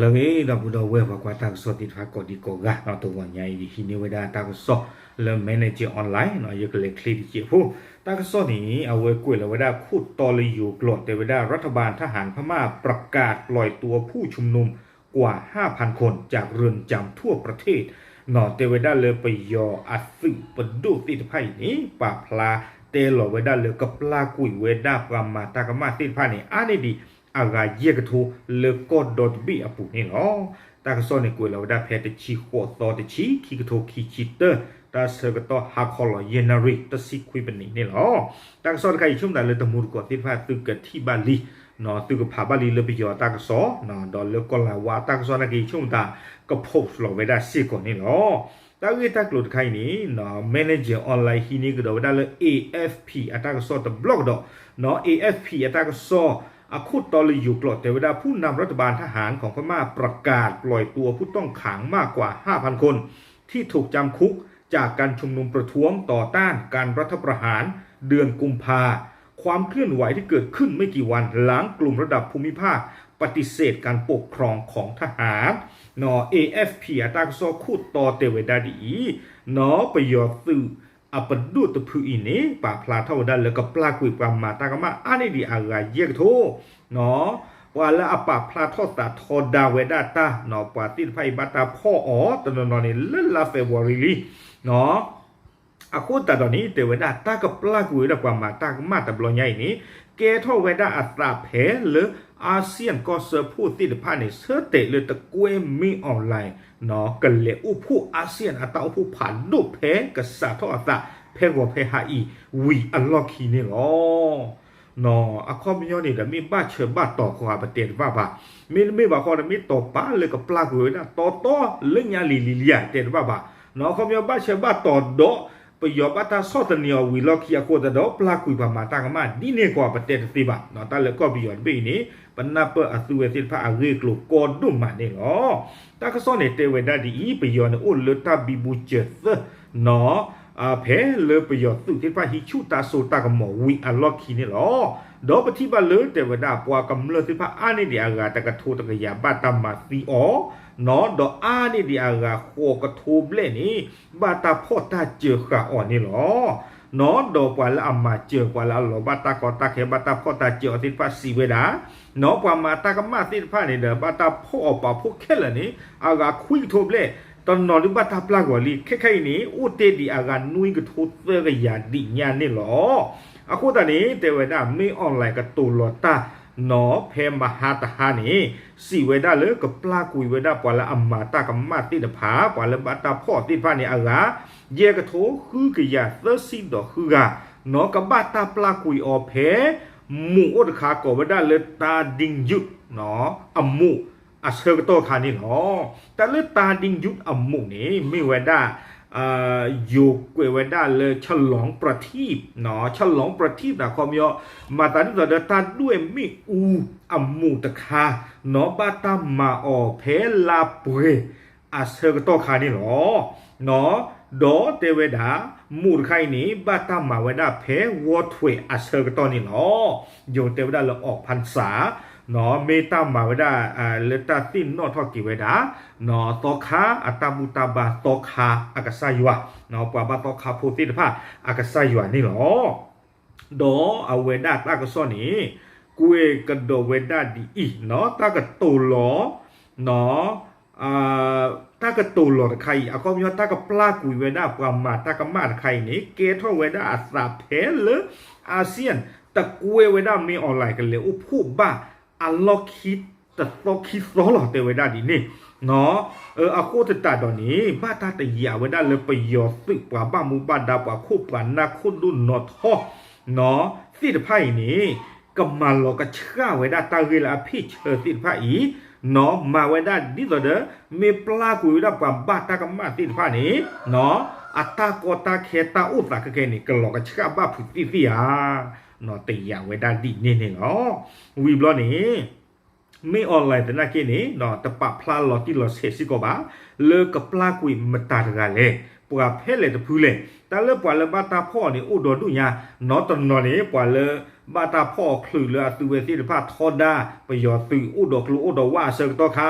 လၢအဂ့ၤ ဒီပုၢ်ဒီဝဲၢ်ပှၤကွၢ်တၢ်ကစီၣ်သ့ၣ်တဖၣ်ကိးဒံကိးဂၤ တဂီၤညါအံၤ ဟံးန့ၢ်ဝဲဒၣ်တၢ်ကစီၣ်လၢ Manager Online ယကလဲၤချ့တစဲးဖိ, တၢ်ကစီၣ်န့ၣ် အဝဲကွဲးလီၤဝဲဒၣ်ခိၣ်တီလၢယိၤကျိာ် တဲဝဲဒၣ် รัฐบาลทหารพม่าประกาศปล่อยตัวผู้ชุมนุมกว่าห้าพันคนจากเรือนจำทั่วประเทศ တဲဝဲဒၣ်လၢပယီၤအသုးပဒိၣ်သ့ၣ်တဖၣ်အံၤန့ၣ် ပာ်ဖျါတဲလီၤဝဲဒၣ်လၢကပျၢ်ကွံာ်ဝဲဒၣ်ပှၤမၤတၢ်ကမၣ်သ့ၣ်တဖၣ်န့ၣ် အါန့ၢ်ဒံးအဂၤယဲၢ်ကထိ လၢကီၢ်ဒီတဘ့ၣ်အပူၤန့ၣ်လီၤ. တၢ်ကစီၣ်န့ၣ်ကွဲးလီၤဝဲဒၣ်ဖဲတဆံဃိးသီတဆံ ခံကထိခံဆံတၢ တၢ်ဆၢကတီၢ်ဟါခီလီၤ ယဲၢ်နၣ်ရံၣ် တဆံခွံပနံးန့ၣ်လီၤ. တၢ်ကစီၣ်တခါအံၤဆိကမိၣ်သးလၢတမူတကိးသ့ၣ်တဖၣ်သုကထံၣ်ဘၣ်လံ သုကဖးဘၣ်လံလၢပယီၤတၢ်ကစီၣ် ဒီးလၢကီၢ်လၤဝါတၢ်ကစီၣ်နာ်က့ၤဆိကမိၣ်သး က post လီၤဝဲဒၣ်စ့ၢ်ကီးန့ၣ်လီၤ. တၢ်ဂ့ၢ်တၢ်ကျိၤတခါအံၤန့ၣ် Manager Online ဟံးန့ၢ်ကဒီးဝဲဒၣ်လၢ A F P အတၢ်ကစီၣ်တဘျီကဒီး A F P အတၢ်ကစီၣ် အခိၣ်တီလၢယိၤကျိာ် တဲဝဲဒၣ် ผู้นำรัฐบาลทหารของพม่าประกาศปล่อยตัวผู้ต้องขังมากกว่าห้าพันคนที่ถูกจำคุกจากการชุมนุมประท้วงต่อต้านการรัฐประหารเดือนกุมภา ความเคลื่อนไหวที่เกิดขึ้นไม่กี่วันหลังกลุ่มระดับภูมิภาคปฏิเสธการปกครองของทหาร เอเอฟพี အတၢ်ကစီၣ်ခိၣ်တီတဲဝဲဒၣ်ဒ်အံၤ ပယီၤသုးအပဒိၣ်တဖုအံၤန့ၣ် ပာ်ဖျါထီၣ်ဝဲဒၣ်လၢကပျၢ်ကွံာ်ပှၤမၤတၢ်ကမၣ်အါန့ၢ်ဒံးအဂၤယဲၢ်ကထိ ပှၤလၢအပာ်ဖျါထီၣ်သးထီဒါဝဲဒၣ်တၢ် ပှၤသ့ၣ်တဖၣ်အံၤဘၣ်တၢ်ဖီၣ်အီၤတနီၤနီၤန့ၣ် လၢလါ February လံ အဃိသတးဒီးန့ၣ် တဲဝဲဒၣ် တၢ်ကပျၢ်ကွံာ်ဝဲဒၣ်ပှၤမၤတၢ်ကမၣ်တဘျီညါအံၤန့ၣ် ကဲထီၣ်ဝဲဒၣ်အသးဖဲလၢ အာဆီယံၤကီၢ်စၢဖှိၣ်သ့ၣ်တဖၣ်န့ၣ် ဆၢတဲာ်လၢတကွဲမ့ၢ် online ကလဲၤအိၣ်ဖှိၣ် အာဆီယံၤအတၢ်အိၣ်ဖှိၣ်ဖးဒိၣ်ဖဲကစးထီၣ်အသး ဖဲဂီၤဖဲဟါအံၤ ဝံၤအလီၢ်ခံန့ၣ်လီၤ. အခီပညီန့ၣ်ဒီး မ့ၢ်ဘၣ်ဆၢဘၣ်တီၤဃီဧါ ပတဲတဘၣ်ဘၣ်. မ့တမ့ၢ်ဘၣ်ဃီဒီး မ့ၢ်တီၤပာ်လၢကပျၢ်ကွံာ်ဝဲဒၣ်တီတီလၢညါလံၤလံၤလံၤဧါ တဲတဘၣ်ဘၣ်. အခီပညီဘၣ်ဆၢဘၣ်တီၤဒီး ပယီၤဘၣ်တၢ်ဆီၣ်သနံးအီၤဝံၤလီၢ်ခံအဃိသတးဒီး ပျၢ်ကွံာ်ပှၤမၤတၢ်ကမၣ်ဒ်န့ၣ်ဃီ ပတဲတသ့ဘၣ်. တၢ်လၢကီၢ်ပယီၤတဘ့ၣ်အံၤန့ၣ် ပနၢ်ပၢၢ်အသုဝဲသ့ၣ်တဖၣ်အဂ့ၢ်အကျိၤကီဒိၣ်မးန့ၣ်လီၤ. တၢ်ကစီၣ်န့ၣ်တဲဝဲဒၣ်ဒ်အံၤ ပယီၤန့ၣ်အိၣ်လၢတၢ်ဘံဘူစၢၤသၢ ဖဲလၢပယီၤသုးသ့ၣ်တဖၣ်ဟံးဆူၣ်တၢ်စိတၢ်ကမီၤဝံၤအလီၢ်ခံန့ၣ်လီၤ. ဒီးပထံၣ်ဘၣ်လၢတဲဝဲဒၣ် ပှၤကမျၢၢ်သ့ၣ်တဖၣ်အါန့ၢ်ဒံးအဂၤတကထိတကယၤဘၣ်တၢ်မၤသံအီၤ, ဒီးအါန့ၢ်ဒံးအဂၤဃိးကထိဘျဲၣ်န့ၣ် ဘၣ်တၢ်ဖီၣ်တၢ်စၢၤဃာ်အီၤန့ၣ်လီၤ. ဒီးပှၤလၢအမၤစၢၤ ပှၤလၢအလီၤဘၣ်တၢ်ကီတၢ်ခဲဘၣ်တၢ်ဖီၣ်တၢ်စၢၤအီၤသ့ၣ်တဖၣ်စံးဝဲဒၣ် ပှၤမၤတၢ်ကမၣ်သ့ၣ်တဖၣ်န့ၣ်ဒီး ဘၣ်တၢ်ဖီၣ်အီၤပာ်ဖှိၣ်ခဲလၢာ်န့ၣ် အဂၤခွံကထိဘျဲၣ်, တနီၤဒုးဘၣ်တၢ်ပျၢ်ကွံာ်လံ. ခဲခဲအံၤန့ၣ် အိၣ်တ့ၢ်ဒံးအဂၤနွံကထိသၢကယၤဒံးညါန့ၣ်လီၤ. အဃိသတးန့ၣ် တဲဝဲဒၣ် မ့ၢ် online ကတိၤလီၤတၢ်နီၤ ဖဲမဟါတဟါန့ၣ် စံးဝဲဒၣ်လၢကပျၢ်ကွံာ်ဝဲဒၣ်ပှၤလၢအမၤတၢ်ကမၣ်သ့ၣ်တဖၣ် ပှၤလၢဘၣ်တၢ်ဖီၣ်သ့ၣ်တဖၣ်န့ၣ် အဂၤ ယဲၢ်ကထိဃုကယၤသၢဆံဒီးဃုဂၤ နီၤကဘၣ်တၢ်ပျၢ်ကွံာ်အီၤဖဲ မူးအိၣ်တခါကိးဝဲဒၣ်လၢ တၢ်ဒံယုၣ် အမူးအဆၢကတီၢ်ခါန့ၣ်လီၤ. တၢ်လၢ တၢ်ဒံယုၣ် အမူးန့ၣ် မ့ၢ်ဝဲဒၣ် ယိၤကွဲးဝဲဒၣ်လၢ ฉลองประทีป ฉลองประทีป န့ၣ် အခီပညီ မၤသးဒ်သိးဒီးတၢ်ဒွဲၣ်မ့ၣ်အူအမူးတခါ နီၤဘၣ်တၢ်မၤအီၤဖဲလါပှဲၤအဆၢကတီၢ်ခါန့ၣ်လီၤ. ဒီးတဲဝဲဒၣ် မူးတခါအံၤန့ၣ် ဘၣ်တၢ်မၤဝဲဒၣ်ဖဲဝီထွဲးအဆၢကတီၢ်န့ၣ်လီၤ. ယိၤတဲဝဲဒၣ်လၢ ออกพรรษา မ့ၢ်တၢ်မၤဝဲဒၣ် လၢတၢ်သ့ၣ်နီၣ်ထီၣ်က့ၤဝဲဒၣ် သီခါအတၢ်ဘူၣ်တၢ်ဘါ သီခါအကစၢ်ယွၤ ပှၤဘါသီခါဖိသ့ၣ်တဖၣ်အကစၢ်ယွၤန့ၣ်လီၤ. ဒီးအဝဲဒၣ်တၢ်ကစီၣ်န့ၣ် ကွဲးကဒီးဝဲဒၣ်ဒ်အံၤ တၢ်ကတိၤလီၤ တၢ်ကတိၤလီၤတခါအံၤ အခီပညီ တၢ်ကပျၢ်ကွံာ်ဝဲဒၣ်ပှၤမၤတၢ်ကမၣ်တခါအံၤန့ၣ် ကဲထီၣ်ဝဲဒၣ်အသးဖဲလၢ အာဆီယံၤ တကွဲဝဲဒၣ် မ့ၢ် online ကလဲၤအိၣ်ဖှိၣ်ဘၣ်အလီၢ်ခံတသီခံသီလီၤ တဲဝဲဒၣ်ဒ်န့ၣ် အဃိသတးဒီးန့ၣ် ဘၣ်တၢ်တယာ်ဝဲဒၣ်လၢပယီၤသုးပှၤဘၣ်မူဘၣ်ဒါ ပှၤခိၣ်ပှၤနၢ်ခိၣ်ဒိၣ်နီၢ်ထီ သ့ၣ်တဖၣ်အံၤန့ၣ် ကမၤလီၤကဆှၣ်ဝဲဒၣ်တၢ်ဂ့ၢ်လၢအဖ့ၣ်ဆၢသ့ၣ်တဖၣ်အံၤ မၤဝဲဒၣ်ဒ်သိးဒီး မ့ၢ်ပျၢ်ကွံာ်ဝဲဒၣ်ပှၤဘၣ်တၢ်ကမၣ်သ့ၣ်တဖၣ်န့ၣ် အတၢ်ကီတၢ်ခဲတၢ်အိၣ်သးခဲခဲန့ၣ် ကလီၤကဆှၣ်ဘၣ်ဖုးသ့ၣ်သ့ၣ်ဧါ တယာ်ဝဲဒၣ်ဒ်န့ၣ်န့ၣ်လီၤ. ဝံၤဘျီန့ၣ် မ့ၢ် online သနာ်က့န့ၣ် တပာ်ဖျါလီၤတံၢ်လီၤဆဲးစ့ၢ်ကီးဘၣ် လၢကပျၢ်ကွံာ်မတၤတဂၤလဲၣ် ပှၤဖဲလဲၣ်တဖုလဲၣ်. တၢ်လၢပှၤလၢဘၣ်တၢ်ဖီၣ်အီၤန့ၣ် အိၣ်ဒီဒူၣ်ညါ နီတနီၤန့ၣ် ပှၤလၢ ဘၣ်တၢ်ဖီၣ်အီၤချုးလၢအသုဝဲသ့ၣ်တဖၣ်ထီဒါ ပယီၤသုးအိၣ်ဒီးကျိအိၣ်ဒီးဝၣ်အဆၢကတီၢ်ခါ,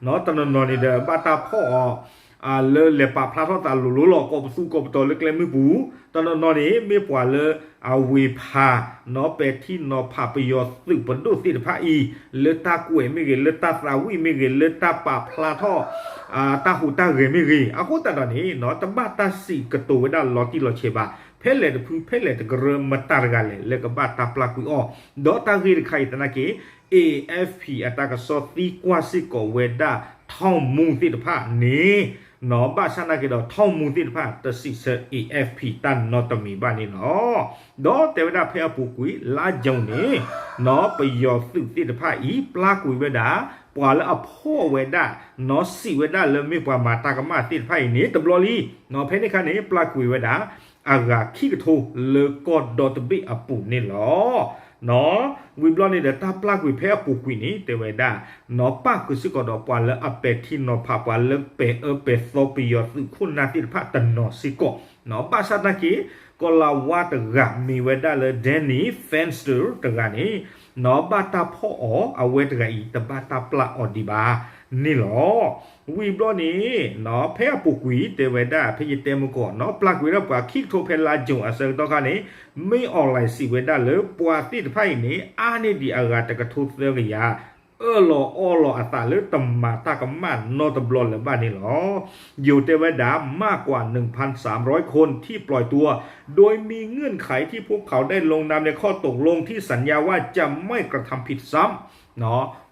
နီၢ် တနီၤနီၤန့ၣ်ဒီး ဘၣ်တၢ်ဖီၣ်အီၤ လၢလဲၤပာ်ဖျါထီၣ်သးလိၤလိၤလီၤ ကိးပသူကိးပတီၤလၢကျဲမုၢ်ပူၤ, တနီၤနီၤန့ၣ် မ့ၢ်ပှၤလၢအဝ့ၤဖး နီၢ် ပဲာ်ထံနီၤဖးပယီၤသုးပဒိၣ်သ့ၣ်တဖၣ်အံၤ လၢတၢ်ကွဲးမ့ၢ်ဂ့ၤ လၢတၢ်သးဝံၣ်မ့ၢ်ဂ့ၤ လၢတၢ်ပာ်ဖျါထီၣ် တၢ်ဟူးတၢ်ဂဲၤမ့ၢ်ဂ့ၤ, အဃိသတးဒီးန့ၣ် နီၢ် တဘၣ်တၢ်စံးကတိၤဝဲဒၣ်လီၤတံၢ်လီၤဆဲးဘၣ်, ဖဲလဲၣ်တဖု ဖဲလဲၣ်တကရၢ မတၤတဂၤလဲၣ် လၢကဘၣ်တၢ်ပျၢ်ကွံာ်အီၤ, ဒီးတၢ်ဂ့ၢ်တခါအံၤသနာ်က့ AFP အတၢ်ကစီၣ်သံကွၢ်စ့ၢ်ကီးဝဲဒၣ် ထီၣ်မူသ့ၣ်တဖၣ်န့ၣ်, နီၢ် ဘၣ်ဆၣ်သနာ်က့ဒီး ထီၣ်မူသ့ၣ်တဖၣ် တစံးဆၢ AFP တၢ်နီတမံၤဘၣ်န့ၣ်လီၤ. ဒီးတဲဝဲဒၣ်ဖဲအပူၤကွံာ် လါ June န့ၣ်, နီၢ် ပယီၤသုးသ့ၣ်တဖၣ်အံၤ ပျၢ်ကွံာ်ဝဲဒၣ် ပှၤလၢအဖီၣ်ဝဲဒၣ်, နီၢ် စံးဝဲဒၣ်လၢမ့ၢ်ပှၤမၤတၢ်ကမၣ်သ့ၣ်တဖၣ်အံၤန့ၣ် တဘျီလံ, နီၢ် ဖဲန့ၣ်အခါန့ၣ် ပျၢ်ကွံာ်ဝဲဒၣ် အဂၤခံကထိ လၢကီၢ်ဒီတဘ့ၣ်အပူၤန့ၣ်လီၤ. နီၢ် ဝံၤဘျီန့ၣ်ဒီး တၢ်ပျၢ်ကွံာ်ဖဲအပူၤကွံာ်န့ၣ် တဲဝဲဒၣ်, နီၢ် ပၣ်ဃုာ်စ့ၢ်ကီးဒီးပှၤလၢအပဲာ်ထံနီၤဖး ပှၤလၢပဲာ်အၢပဲာ်သီပယီၤသုးခိၣ်နၢ်သ့ၣ်တဖၣ်တနီၤစ့ၢ်ကီး, နီၢ် ဘၣ်ဆၣ်သနာ်က့ ကီၤလၤဝါတဂၤမ့ၢ်ဝဲဒၣ်လၢ Danny Fenster တဂၤန့ၣ်, နီၢ် ဘၣ်တၢ်ဖီၣ်အီၤ အဝဲတဂၤအံၤ တဘၣ်တၢ်ပျၢ်အီၤဒံးဘၣ်န့ၣ်လီၤ. ဝံၤဘျီန့ၣ်, နီၢ် ဖဲအပူၤကွံာ် တဲဝဲဒၣ် ဖဲယတဲမုၢ်ကီၢ် နီၢ် ပျၢ်ကွံာ်ဝဲဒၣ်ပှၤခံကထိဖဲလါ June အဆၢကတီၢ်ခါန့ၣ် မင်းအောင်လှိုင် စံးဝဲဒၣ်လၢပှၤသ့ၣ်တဖၣ်အံၤန့ၣ် အါန့ၢ်ဒံးအဂၤတကထိသၢကယၤ အၢၣ်လီၤအီလီၤအသးလၢတမၤတၢ်ကမၣ်နီတဘျီလၢၤဘၣ်န့ၣ်လီၤ. ယိၤတဲဝဲဒၣ် မၢ်ကွၢ် နဖၢၣ်စၢမ်ရီၢ်ခိၣ် ထံၣ်ပျီၢ်တွၤ ဒိမံငိၢ်ခးထံၣ်ဖိၣ်ခးဒဲး လိင်နၢ်န့ၣ် ခီၣ်တိၣ်လိင်ထံၣ် စၢ်ညါဝၣ် ကၠၢ်မၢ် ကထၢၣ်ဖံးစၢမ်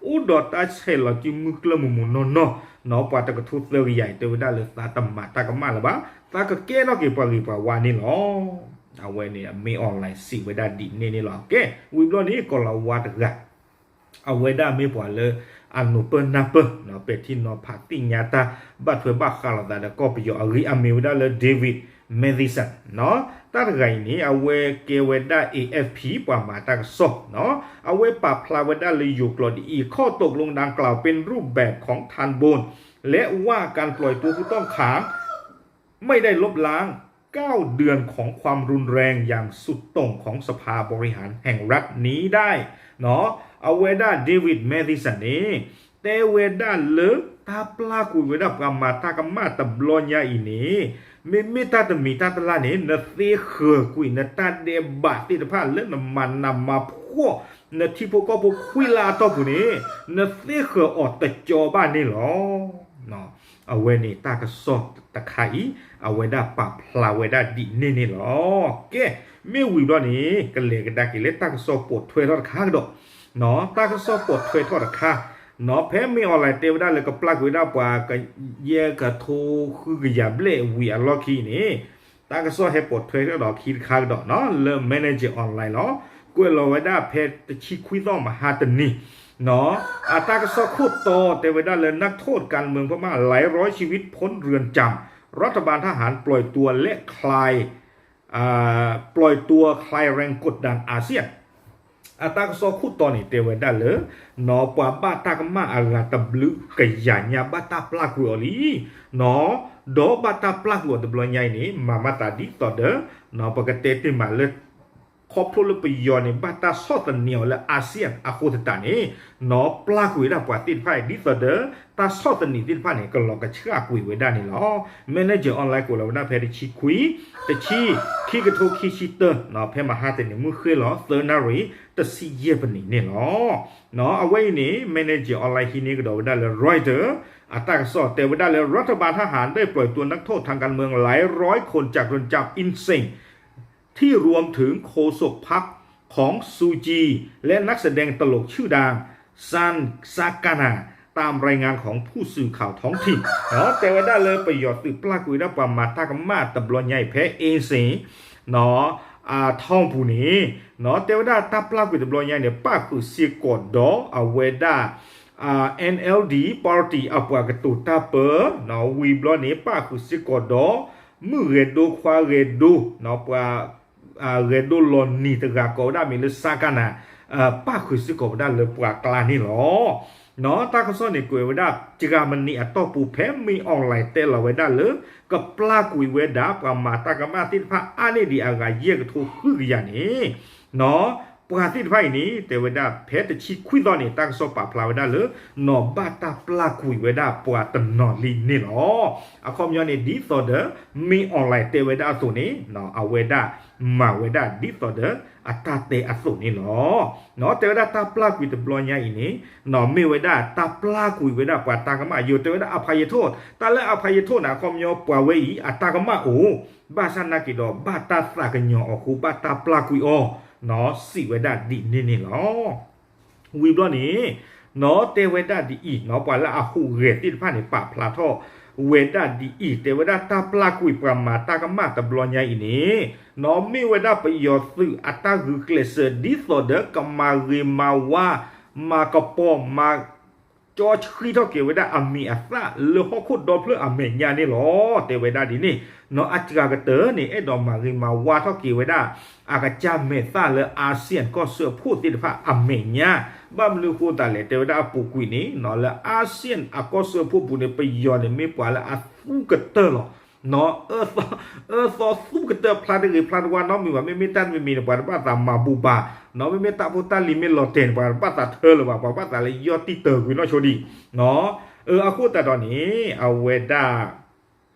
အိၣ်ဒီးတၢ်ဆဲးလီၤစုမုၢ်ကျၢၢ်မုၢ်မုၢ်နီၢ်နီၢ်, နီၢ် ပှၤတကထိသၢကယၤအံၤ တဲဝဲဒၣ်လၢသးတမၤတၢ်ကမၣ်လၢၤဘၣ်, သးကကဲထီၣ်က့ၤပှၤဂ့ၤပှၤဝါန့ၣ်လီၤ. အဝဲန့ၣ် မင်းအောင်လှိုင် စံးဝဲဒၣ်ဒ်န့ၣ်န့ၣ်လီၤ. ကဲ ဝံၤဘျီန့ၣ် ကီၤလၤဝါတဂၤ အဝဲဒၣ်မ့ၢ်ပှၤလၢအနၢ်ပၢၢ်နၢ်ပၢၢ် နီၢ် ပဲာ်ထံနီၤဖးသ့ၣ်ညါတၢ် ဘၣ်ထွဲဘၣ်ဃးလိာ်သးဒီးကီၢ်ပယီၤအဂ့ၢ် အမံၤဝဲဒၣ်လၢ David Mathieson နီၢ် တၢ်တဂၤအံၤန့ၣ် အဝဲကဲဝဲဒၣ် AFP ပှၤမၤတၢ်ကစီၣ် နီၢ် အဝဲပာ်ဖျါဝဲဒၣ်လၢယိၤကျိာ်ဒ်အံၤ ข้อตกลงดังกล่าวเป็นรูปแบบของทัณฑ์บน และว่าการปล่อยตัวผู้ต้องขัง ไม่ได้ลบล้าง เก้าเดือนของความรุนแรงอย่างสุดโต่งของสภาบริหารแห่งรัฐนี้ได้ နီၢ် အဝဲဒၣ် David Mathieson န့ၣ် တဲဝဲဒၣ်လၢ တၢ်ပျၢ်ကွံာ်ဝဲဒၣ်ပှၤမၤတၢ်ကမၣ်တဘျီညါအံၤန့ၣ် မ့မ့ၢ်တၢ်တမံၤတၢ်တလၢ်န့ၣ် နသ့ဃၢၤကွံာ်နတၢ်ဒဲးဘးသ့ၣ်တဖၣ်လၢနမၤနးမၤဖှီၣ် နထံဖိကီၢ်ဖိခွံလါအတီၢ်ပူၤန့ၣ် နသ့ဃၢၤအီၤတကၠီဘၣ်န့ၣ်လီၤ. အဝဲန့ၣ်တၢ်ကစီၣ်တခါအံၤ အဝဲဒၣ်ပာ်ဖျါဝဲဒၣ်ဒ်န့ၣ်န့ၣ်လီၤ. ကဲ မ့ၢ်ဝံၤဘျီန့ၣ် ကလဲၤကဒါက့ၤလၢတၢ်ကစီၣ်ပိာ်ထွဲထီၣ်တခါကဒီး နီၢ် တၢ်ကစီၣ်ပိာ်ထွဲထီၣ်တခါ နီၢ် ဖဲမင်းအောင်လှိုင် တဲဝဲဒၣ်လၢကပျၢ်ကွံာ်ဝဲဒၣ်ပှၤ ကယဲၢ်ကထိဃုကယၤဘျဲၣ်ဝံၤအလီၢ်ခံန့ၣ် တၢ်ကစီၣ်ဟဲပိာ်ထွဲထီၣ်ဒီးခံတခါကဒီး နီၢ် လၢ Manager Online လီၤ. ကွဲးလီၤဝဲဒၣ်ဖဲတဆံခွံသီမဟါတနံၤ နီၢ် အတၢ်ကစီၣ်ခိၣ်တီတဲဝဲဒၣ်လၢ นักโทษการเมืองพม่าหลายร้อยชีวิตพ้นเรือนจำ รัฐบาลทหารปล่อยตัวและคลาย ปล่อยตัวคลายแรงกดดันอาเซียน အတၢ်ကစီၣ်ခိၣ်တီန့ၣ် တဲဝဲဒၣ်လၢ နီၢ် ပှၤဘၣ်တၢ်ကမၣ်အဂၤတဘျုးကယၤညါ ဘၣ်တၢ်ပျၢ်ကွံာ်အီၤလံ နီၢ် ဒီးဘၣ်တၢ်ပျၢ်ကွံာ်အီၤတဘျီညါအံၤန့ၣ် မၤမၤသးဒ်သိးဒီး နီၢ် ပကတဲတ့ၢ်မးလၢ ခီဖျိလၢပယီၤန့ၣ် ဘၣ်တၢ်ဆီၣ်သနံးအီၤလၢ ASEAN အဃိသတးန့ၣ် နီၢ် ပျၢ်ကွံာ်ဝဲဒၣ်ပှၤသ့ၣ်တဖၣ်အံၤ ဒ်သိးဒီး တၢ်ဆီၣ်သနံးသ့ၣ်တဖၣ်န့ၣ် ကလီၤကဆှၣ်ကွံာ်ဝဲဒၣ်န့ၣ်လီၤ. Manager Online ကွဲးလီၤဝဲဒၣ်ဖဲတဆံခွံ တဆံ ခံကထိခံဆံတၢ နီၢ် ဖဲမဟါတနံၤမုၢ်ဃ့ၢ်လီၤ သၢနၣ်ရံၣ် တဆံယဲၢ်ပနံးန့ၣ်လီၤ. နီၢ် အဝဲအံၤန့ၣ် Manager Online ဟံးန့ၢ်ကဒီးဝဲဒၣ်လၢ Reuters အတၢ်ကစီၣ်တဲဝဲဒၣ်လၢ รัฐบาลทหารได้ปล่อยตัวนักโทษทางการเมืองหลายร้อยคนจากเรือนจำ ที่รวมถึงโฆษกพรรคของซูจี และนักแสดงตลกชื่อดัง ซัน ซากานา ตามรายงานของผู้สื่อข่าวท้องถิ่น နီၢ် တဲဝဲဒၣ်လၢပယီၤသုးပျၢ်ကွံာ်ဝဲဒၣ်ပှၤမၤတၢ်ကမၣ်တဘျီညါအံၤဖဲ အ့စ့ၣ် နီၢ် အထီၣ်ပူၤန့ၣ် နီၢ် တဲဝဲဒၣ်တၢ်ပျၢ်ကွံာ်တဘျီညါအံၤန့ၣ် ပၣ်ဃုာ်စ့ၢ်ကီးဒီးအဝဲဒၣ် NLD party အပှၤကတိၤတၢ်ပၢ နီၢ် ဝံၤဘျီန့ၣ် ပၣ်ဃုာ်စ့ၢ်ကီးဒီး မုၣ်ဂဲၤဒိခွါဂဲၤဒိ နီၢ် ပှၤ ဂဲၤဒိလီၤနံၤတဂၤကိးဝဲဒၣ်မ့ၢ်လၢ Sakana ပၣ်ဃုာ်စ့ၢ်ကီးဝဲဒၣ်လၢပှၤကျါန့ၣ်လီၤ. နီၢ် တၢ်ကစီၣ်န့ၣ်ကွဲးဝဲဒၣ် ကမနံးအတီၢ်ပူၤဖဲ မင်းအောင်လှိုင် တဲလီၤဝဲဒၣ်လၢ ကပျၢ်ကွံာ်ဝဲဒၣ်ပှၤမၤတၢ်ကမၣ်သ့ၣ်တဖၣ်အါန့ၢ်ဒံးအဂၤယဲၢ်ကထိဃုကယၤန့ၣ် နီၢ် ပှၤသ့ၣ်တဖၣ်အံၤန့ၣ် တဲဝဲဒၣ်ဖဲတဆံခွံသီန့ၣ် တၢ်ကစီၣ်ပာ်ဖျါဝဲဒၣ်လၢ နီၢ်ဘၣ်တၢ်ပျၢ်ကွံာ်ဝဲဒၣ်ပှၤတနီၤလံန့ၣ်လီၤ. အခီပညီန့ၣ် ဒ်သိးဒီး မင်းအောင်လှိုင် တဲဝဲဒၣ်အသိးန့ၣ် အဝဲဒၣ်မၤဝဲဒၣ်ဒ်သိးဒီးအတၢ်တဲအသိးန့ၣ်လီၤ. နီၢ်တဲဝဲဒၣ်တၢ်ပျၢ်ကွံာ်တဘျီညါအံၤန့ၣ် နီၢ်မ့ၢ်ဝဲဒၣ်တၢ်ပျၢ်ကွံာ်ဝဲဒၣ်ပှၤတၢ်ကမၣ် ယိၤတဲဝဲဒၣ် အဖါယထိၣ် တၢ်လၢအဖါယထိၣ်န့ၣ် အခီပညီပှၤဝဲအံၤ အတၢ်ကမၣ်အိၣ် ဘၣ်ဆၣ်နာ်က့ၤဒီး ဘၣ်တၢ်သးကညီၤအီၤအဃိ ဘၣ်တၢ်ပျၢ်ကွံာ်အီၤ နီၢ်စံးဝဲဒၣ်ဒ်န့ၣ်န့ၣ်လီၤ. ဝံၤဘျီန့ၣ် နီၢ်တဲဝဲဒၣ်ဒ်အံၤ နီၢ်ပှၤလၢအဟူးဂဲၤသ့ၣ်တဖၣ်န့ၣ် ပာ်ဖျါထီၣ်ဝဲဒၣ်ဒ်အံၤ တဲဝဲဒၣ်တၢ်ပျၢ်ကွံာ်ပှၤမၤတၢ်ကမၣ်တဘျီညါအံၤန့ၣ် နီၢ်မ့ၢ်ဝဲဒၣ်ပယီၤသုးအတၢ်ဂုာ်ကျဲးစၢး ဒ်သိးဒီးကမၤဂ့ၤမၤဝါ မၤကပီၤ မၤ ကၠီဆှံထီၣ်က့ၤဝဲဒၣ်အမံၤအသၣ်လၢဟီၣ်ခိၣ်ဒီဖျၢၣ်အမဲာ်ညါန့ၣ်လီၤ. တဲဝဲဒၣ်ဒ်န့ၣ် နီၢ်အစှၤကတၢၢ်န့ၣ် အဲၣ်ဒိးမၤဂ့ၤမၤဝါထီၣ်က့ၤဝဲဒၣ် အကစၢ်မဲာ်သၣ်လၢ ASEAN ကီၢ်စၢဖှိၣ်သ့ၣ်တဖၣ်အမဲာ်ညါ ဘၣ်မနုၤဃိသတးလဲၣ် တဲဝဲဒၣ်အပူၤကွံာ်န့ၣ် နီၢ်လၢ ASEAN အကီၢ်စၢဖှိၣ်ပူၤန့ၣ် ပယီၤန့ၣ်မ့ၢ်ပှၤလၢအသူကတၢၢ်လီၤ. နီၢ် အၢသီသူကတၢၢ် ဖျါတဂ့ၤဖျါတဝါနီတမံၤဘၣ် မ့မ့ၢ်တၢ်တမံၤမံၤန့ၣ် ပှၤတဘၣ်သးမၤဘူၣ်ဘၣ် နီၢ် မ့မ့ၢ်တၢ်ဖိတၢ်လံၤမ့ၢ်လီၤတဲာ်န့ၣ် ပှၤတဘၣ်သးထၢလၢၤဘၣ် ပှၤဘၣ်သးလၢယီၢ်တံၢ်တၢၢ်ကွံာ်နီၢ်ဆိဒံး နီၢ် အဃိသတးဒီးန့ၣ် အဝဲဒၣ်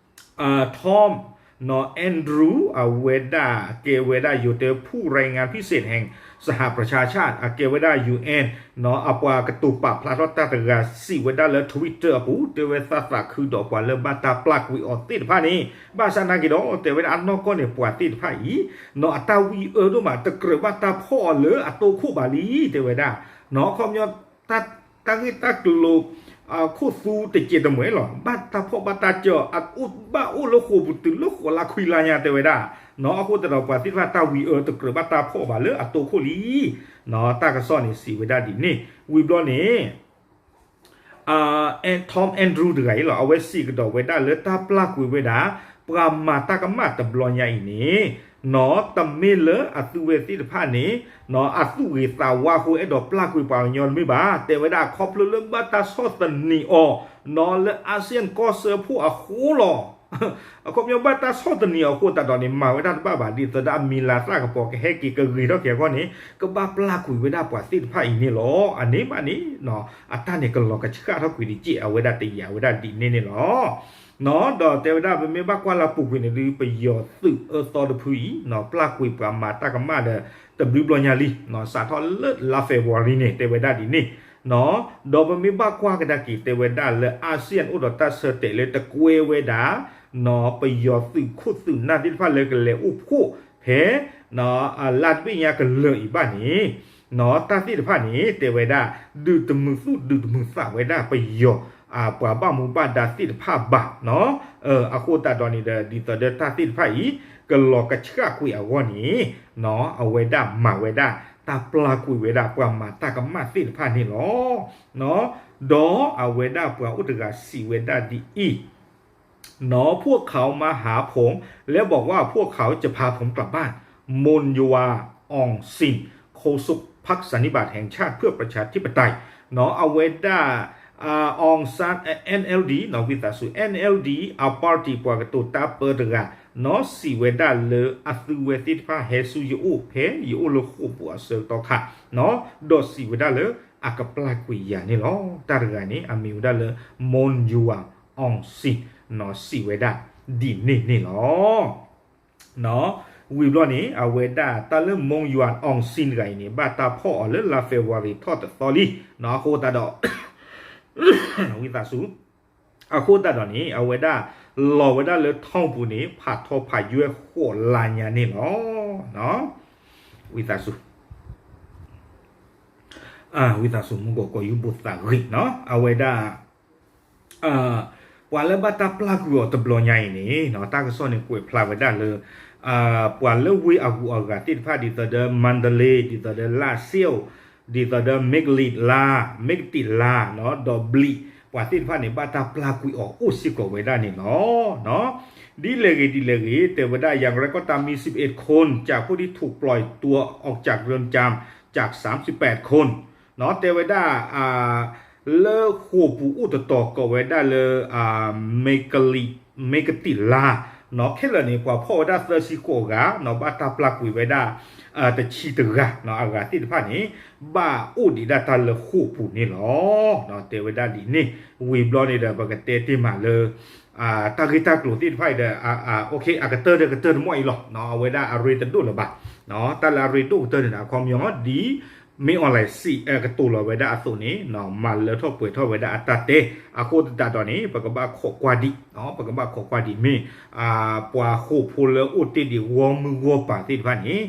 Tom နီၢ် Andrew အဝဲဒၣ်ကဲဝဲဒၣ် ယိၤတဲ ผู้รายงานพิเศษแห่งสหประชาชาติ အကဲဝဲဒၣ် UN နီၢ် အပှၤကတိၤပာ်ဖျါထီၣ်တၢ်တဂၤစံးဝဲဒၣ်လၢ Twitter အပူၤ တဲဝဲသးသးခုဒီးပှၤလၢဘၣ်တၢ်ပျၢ်ကွံာ်အီၤသ့ၣ်တဖၣ်န့ၣ် ဘၣ်ဆၣ်နာ်က့ၤဒီး တဲဝဲဒၣ်အနီၢ်ကီၢ်န့ၣ် ပှၤသ့ၣ်တဖၣ်အံၤ နီၢ် အတၢ်ဝံအၢဒိၣ်မး တကြၢးဘၣ်တၢ်ဖီၣ်အီၤလၢအတိခိၣ်ဘၣ်လံ တဲဝဲဒၣ် နီၢ် အခီပညီ တၢ်ဂ့ၢ်တၢ်ကျိၤ ခိၣ်သူတစဲးတမှဲၤလီၤ ဘၣ်တၢ်ဖီၣ်ဘၣ်တၢ်စၢၤ အအိၣ်ဘၣ်အိၣ်လၢဃိာ်ပူၤတုၤလၢဃိာ်လါခွံလါညါ တဲဝဲဒၣ် နီၢ် အဃိသတးဒီး ပှၤသ့ၣ်တဖၣ်တၢ်ဝံအၢတကြၢးဘၣ်တၢ်ဖီၣ်ဘၣ်လၢအတိခိၣ်လံ နီၢ် တၢ်ကစီၣ်န့ၣ်စံးဝဲဒၣ်ဒ်န့ၣ် ဝံၤဘျီန့ၣ် Tom Andrew တဂၤအံၤလီၤ အဝဲစံးကဒီးဝဲဒၣ်လၢတၢ်ပျၢ်ကွံာ်ဝဲဒၣ် ပှၤမၤတၢ်ကမၣ်တဘျီညါအံၤန့ၣ် နီၢ် တမ့ၢ်လၢအသုဝဲသ့ၣ်တဖၣ်န့ၣ် နီၢ် အသူၣ်ဂ့ၤသးဝါအဃိ အဲၣ်ဒိးပျၢ်ကွံာ်ပှၤကညီတမ့ၢ်ဘၣ် တဲဝဲဒၣ်ခီဖျိလၢဘၣ်တၢ်ဆီၣ်သနံးအီၤ နီၢ် လၢ ASEAN ကီၢ်စၢဖှိၣ်အဃိလီၤ အခီပညီဘၣ်တၢ်ဆီၣ်သနံးအီၤအဃိသတးဒီးန့ၣ် မၤဝဲဒၣ်တဘၣ်ဘၣ် ဒ်သိးဒီးအမံၤလၤသၣ်ကပီၤကဟဲက့ၤကဂ့ၤထီၣ်က့ၤအဂီၢ်န့ၣ် ကဘၣ်ပျၢ်ကွံာ်ဝဲဒၣ်ပှၤသ့ၣ်တဖၣ်အံၤန့ၣ်လီၤ. အန့ၣ်မးန့ၣ် အတၢ်န့ၣ်ကလီၤကဆှၣ်ထီၣ်ကွံာ်တက့ၢ် အဝဲဒၣ်တယာ်ဝဲဒၣ်ဒ်န့ၣ်န့ၣ်လီၤ. ဒီးတဲဝဲဒၣ်ပမ့ၢ်ဘၣ်ကွၢ်လၢအပူၤကွံာ်န့ၣ်ဒုး ပယီၤသုးအၢသီတဖုအံၤ နီၢ် ပျၢ်ကွံာ်ပှၤမၤတၢ်ကမၣ်ဒီး တဘျုးဘျီညါလံ နီၢ် စးထီၣ်လၢလါ February န့ၣ် တဲဝဲဒၣ်ဒ်န့ၣ် ဒီးပမ့ၢ်ဘၣ်ကွၢ်ကဒါက့ၤတဲဝဲဒၣ်လၢ ASEAN အိၣ်ဒီးတၢ်ဆၢတဲာ်လၢတကွဲဝဲဒၣ် နီၢ် ပယီၤသုးခိၣ်သုးနၢ်သ့ၣ်တဖၣ်လၢကလဲၤအိၣ်ဖှိၣ်ဖဲ လါတဘ့ၣ်ညါကလၢာ်အံၤဘၣ်န့ၣ် နီၢ် တၢ်သ့ၣ်တဖၣ်န့ၣ် တဲဝဲဒၣ် ဒုးတမုာ်သူၣ်ဒုးတမုာ်သးဝဲဒၣ်ပယီၤ ပှၤဘၣ်မူဘၣ်ဒါသ့ၣ်တဖၣ်ဘၣ် နီၢ် အဃိသတးဒီးန့ၣ်ဒီး ဒ်သိးဒီးတၢ်သ့ၣ်တဖၣ်အံၤ ကလီၤကဆှၣ်ကွံာ်အဂီၢ်န့ၣ် နီၢ် အဝဲဒၣ်မၤဝဲဒၣ် တၢ်ပျၢ်ကွံာ်ဝဲဒၣ်ပှၤမၤတၢ်ကမၣ်သ့ၣ်တဖၣ်န့ၣ်လီၤ. ဒီးအဝဲဒၣ်ပှၤအိၣ်တဂၤစံးဝဲဒၣ်ဒ်အံၤ နီၢ် พวกเขามาหาผม แล้วบอกว่าพวกเขาจะพาผมกลับบ้าน มนยวา อองซิน โฆษกพรรคสันนิบาตแห่งชาติเพื่อประชาธิปไตย နီၢ် အဝဲဒၣ် အောင်ဆန်း NLD နီၢ် ဝံသးစူၤ NLD အ party ပှၤကတိၤတၢ်ပၢတဂၤ နီၢ် စံးဝဲဒၣ်လၢအသုဝဲသ့ၣ်တဖၣ်ဟဲဆူယအိၣ်ဖဲယအိၣ်လၢဃိာ်ပူၤအဆၢကတီၢ်ခါ နီၢ် ဒီးစံးဝဲဒၣ်လၢအကပျၢ်ကွံာ်ယၤန့ၣ်လီၤ. တၢ်တဂၤန့ၣ် အမံၤဝဲဒၣ်လၢ မုၼ်ယွၤအီၣ်စံၣ် နီၢ် စံးဝဲဒၣ်ဒ်န့ၣ်န့ၣ်လီၤ. နီၢ် ဝံၤဘျီန့ၣ် အဝဲဒၣ်တၢ်လၢ မုၼ်ယွၤအီၣ်စံၣ် တဂၤအံၤန့ၣ် ဘၣ်တၢ်ဖီၣ်အီၤလၢလါ February ထီၣ်တသီလံ နီၢ် အဃိသတးဒီး ဝံသးစူၤ အဃိသတးဒီးန့ၣ် အဝဲဒၣ်လီၤဝဲဒၣ်လၢ ထောင်ပူၤန့ၣ် ဖးထီဖးယွဲၢ်ဃိးလါညါန့ၣ်လီၤ. ဝံသးစူၤ ဝံသးစူၤ မုၢ်ကီၢ်ကီၢ်ယူၢ်ဘိသးဂ့ၤနီၢ် အဝဲဒၣ် ပှၤလၢဘၣ်တၢ်ပျၢ်ကွံာ်အီၤတဘျီညါအံၤန့ၣ် တၢ်ကစီၣ်န့ၣ်ကွဲးဖျါဝဲဒၣ်လၢ ပှၤလၢဝ့ၢ်အဂုၤအဂၤသ့ၣ်တဖၣ် ဒ်သိးဒီး မန္တလေး ဒ်သိးဒီး လၢၣ်စ့ၣ် ဒ်သိးဒီး မ့ၢ်ကလံးလါ မ့ၢ်ကတံးလါ ဒီးဘျံး ပှၤသ့ၣ်တဖၣ်န့ၣ် ဘၣ်တၢ်ပျၢ်ကွံာ်အီၤအိၣ်စ့ၢ်ကီးဝဲဒၣ်န့ၣ်လီၤ. ဒ်လဲၣ်ဂ့ၤ ဒ်လဲၣ်ဂ့ၤ တဲဝဲဒၣ် อย่างไรก็ตาม มีสิบเอ็ดคน จากผู้ที่ถูกปล่อยตัวออกจากเรือนจำ จากสามสิบแปดคน နီၢ် တဲဝဲဒၣ် လၢဃိာ်ပူၤအိၣ်တတီၤကိးဝဲဒၣ်လၢ မ့ၢ်ကလံး မ့ၢ်ကတံးလါ ခဲလၢာ်န့ၣ် ပှၤဖီၣ်ဝဲဒၣ်သၢဆံဃိးဂၤ ဘၣ်တၢ်ပျၢ်ကွံာ်ဝဲဒၣ် တဆံတဂၤ အဂၤသ့ၣ်တဖၣ်န့ၣ် ဘၣ်အိၣ်ဒံးဒၣ်တၢ်လၢဃိာ်ပူၤန့ၣ်လီၤ. တဲဝဲဒၣ်ဒ်န့ၣ် ဝံၤဘျီန့ၣ်ဒီး ပကတဲတ့ၢ်မးလၢ တၢ်ဂ့ၢ်တၢ်ကျိၤသ့ၣ်တဖၣ်အံၤဒီး အကတၢၢ်ဒီးကတၢၢ်တမီၢ်အံၤလီၤ. အဝဲဒၣ်အရ့တဒိၣ်လၢၤဘၣ်. တၢ်လၢအရ့ဒိၣ်ကတၢၢ်န့ၣ်ဒီး အခီပညီ ဒ်မ့ၢ် online စံး ကတိၤလီၤဝဲဒၣ်အသိးန့ၣ် မၤလၢထီၣ်ပှဲၤထီၣ်ဝဲဒၣ်အတၢ်တဲ အဃိသတးဒီးန့ၣ် ပကဘၣ်ခိးကွၢ်ဒံး ပကဘၣ်ခိးကွၢ်ဒံးမ့ၢ် ပှၤဃိာ်ဖိလၢအိၣ်တ့ၢ်ဒံးဂီၢ်မုၢ်ဂီၢ်ပၤသ့ၣ်တဖၣ်န့ၣ်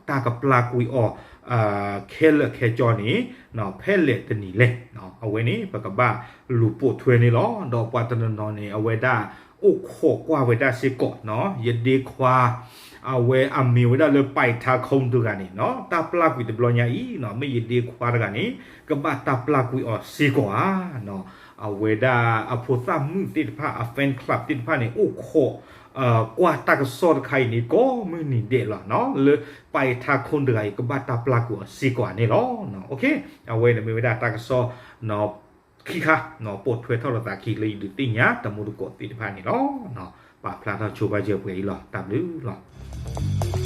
တၢ်ကပျၢ်ကွံာ်အီၤ ခဲလၢာ်ခဲဆ့န့ၣ် ဖဲလဲၣ်တနံၤလဲၣ်. အဝဲန့ၣ် ပကဘၣ်လူၤပိာ်ထွဲန့ၣ်လီၤ. ဒီးပှၤတနီၤနီၤန့ၣ် အဝဲဒၣ်အိၣ်ခိးကွၢ်ဝဲဒၣ်စ့ၢ်ကီး ယဒ့ခွါ အဝဲအမံၤဝဲဒၣ်လၢပာ်ထါခိၣ်တဂၤန့ၣ် တၢ်ပျၢ်ကွံာ်တဘျီညါအံၤ မ့ၢ်ယဒ့ခွါတဂၤန့ၣ် ကဘၣ်တၢ်ပျၢ်ကွံာ်အီၤစ့ၢ်ကီးဧါ. အဝဲဒၣ်အဖိသၣ်မုၣ်သ့ၣ်တဖၣ် အ fan club သ့ၣ်တဖၣ်န့ၣ် အိၣ်ခိးကွၢ်တၢ်ကစီၣ်တခါအံၤန့ၣ် ကိးမုၢ်နံၤဒဲးလီၤ လၢပာ်ထါခိၣ်တဂၤအံၤ ကဘၣ်တၢ်ပျၢ်ကွံာ်အီၤစ့ၢ်ကီးဧါန့ၣ်လီၤ. အဝဲန့ၣ်မ့ၢ်ဝဲဒၣ်တၢ်ကစီၣ်ခံခါ ပိာ်ထွဲထီၣ်လိာ်သးခံလၢယဒုးသ့ၣ်ညါတမူတကိးသ့ၣ်တဖၣ်န့ၣ်လီၤ. ပာ်ဖျါထီၣ်ဆိပာ်စၢၤပှဲၤအံၤလီၤ. တၢ်ဘျုးလီၤ.